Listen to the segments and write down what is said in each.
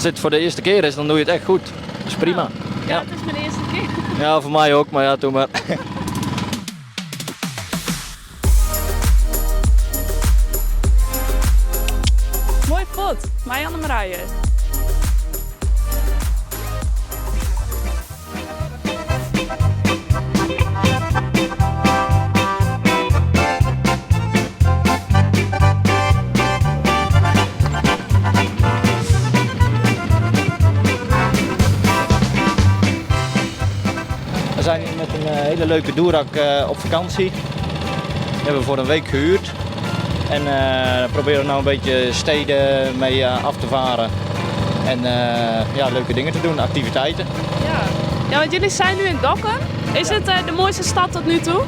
As dit foar de earste kear is, dan doe je it echt goed. Dat is prima. Ja, it is myn earste kear. Ja, foar my ek, mar ja, doe mar. Moai fuort, mei Anne-Marije. We zijn hier met een eh, hele leuke doerak eh, op vakantie. Die hebben we voor een week gehuurd. En uh, proberen we nou een beetje steden mee af te varen. En ja, leuke dingen te doen, activiteiten. Ja. Ja, want jullie zijn nu in Dokkum. Is het de mooiste stad tot nu toe?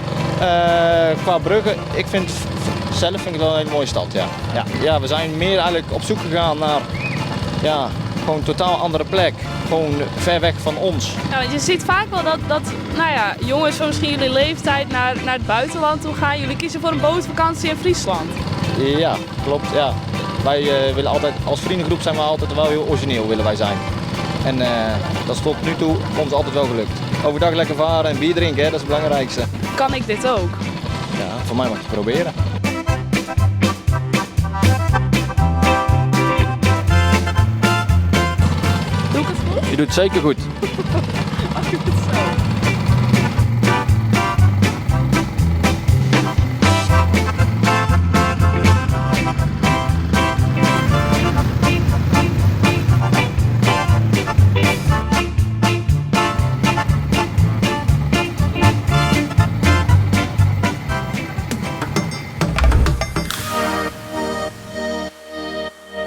Qua bruggen, ik vind zelf vind ik het wel een hele mooie stad, ja. Ja. Ja, we zijn meer eigenlijk op zoek gegaan naar ja, gewoon een totaal andere plek. Gewoon ver weg van ons. Ja, want je ziet vaak wel dat, dat nou ja, jongens van misschien jullie leeftijd naar, naar het buitenland toe gaan. Jullie kiezen voor een bootvakantie in Friesland. Ja, klopt. Ja. Wij eh, willen altijd, als vriendengroep zijn we altijd wel heel origineel willen wij zijn. En eh, dat is tot nu toe ons altijd wel gelukt. Overdag lekker varen en bier drinken, hè, dat is het belangrijkste. Kan ik dit ook? Ja, voor mij mag je het proberen. Doe ik het goed? Je doet het zeker goed.